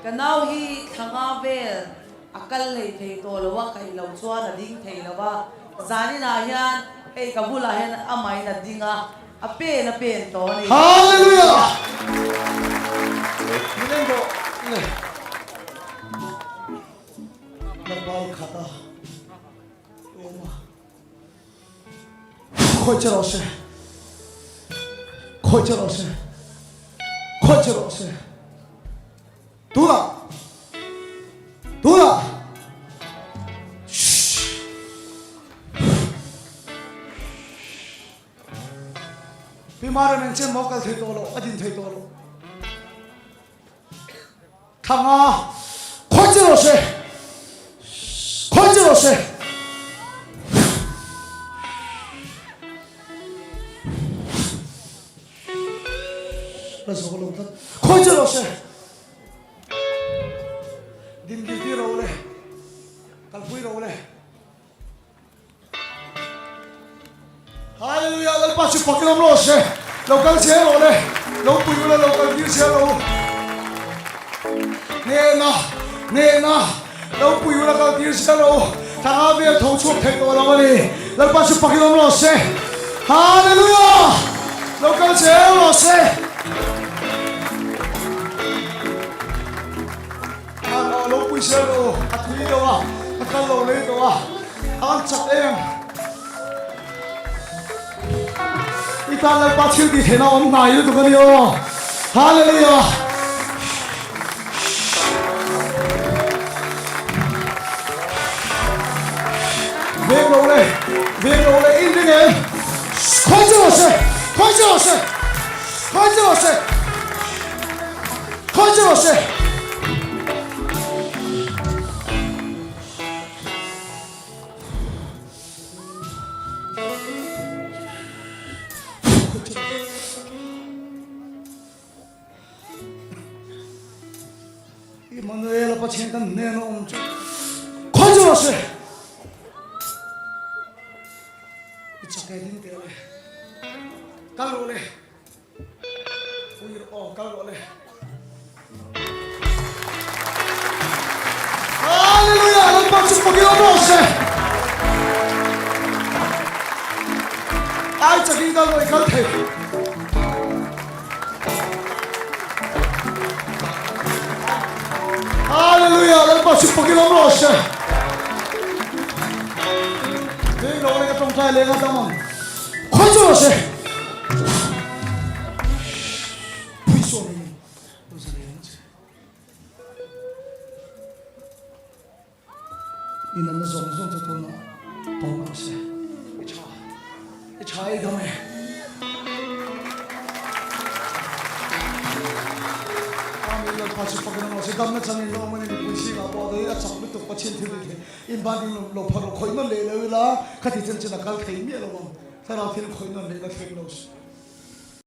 Ka nau hi thla nga vel a kal hlei thei tawh lo a, kaih loh chuan a ding thei lo a. Zaninah hian hei ka bulah hian amahin a ding a, a pen a pen tawh a ni. Hallelujah! Min en rawh le. La bal khat a awm a. Khawi che rawh se. Khawi che rawh se. Khawi che rawh se. Tunah. Tunah. Pi Mara nen chen maw kal thei tawh lo, a din thei tawh lo. Thanga khawi che rawh se, khawi che rawh se. La zawk lo tlat, khawi che rawh se. Dingil ti ro le, kalpui ro le. Hallelujah Lalpa chu pakin awm rawh se lo kal zel rawh le lo pui ula lo kal tir zel rawh u hnena hnena lo pui ula kal tir zel rawh u thanga vel tho chhuak thei tawh lo a ni Lalpa chu pakin awm rawh se Hallelujah lo kal zel rawh se Lo pui zel rawh u a thui deuh a a kal lo lei tawh a a an chak em i tan Lalpa thil tih theihna awm hnai lutuk a ni aw Hallelujah Veng lo le veng lo le in ring em khawi che rawh se khawi che rawh se khawi che rawh se Khawi che rawh se. Immanuel Pathian kan hnen a awm chu khawi che rawh se. I chak e ding teh le. Kal rawh le. Pui rawh aw, kal rawh le. Hallelujah! Lalpa chu pakin awm rawh se. Ai chakin kal rawh i kal thei. Hallelujah! Lalpa chu pakin awm rawh se. Veng rawh le ka tawngtai leng a dam ang. Khawi chu rawh se. In an na zawng zawng chu tunah tawp rawh se. I tha, i tha ei dam e. Amen Lalpa chu fakin awm rawh se. Damna changin lo awm a ni mipui zingah pawh a chak lutuk Pathian thil tih thei in ban in lo phar rawh khawih nawn leh lo ila khati chen chen a kal thei miah lo ang. Thlarau thil khawih nawn leh la thleng lo.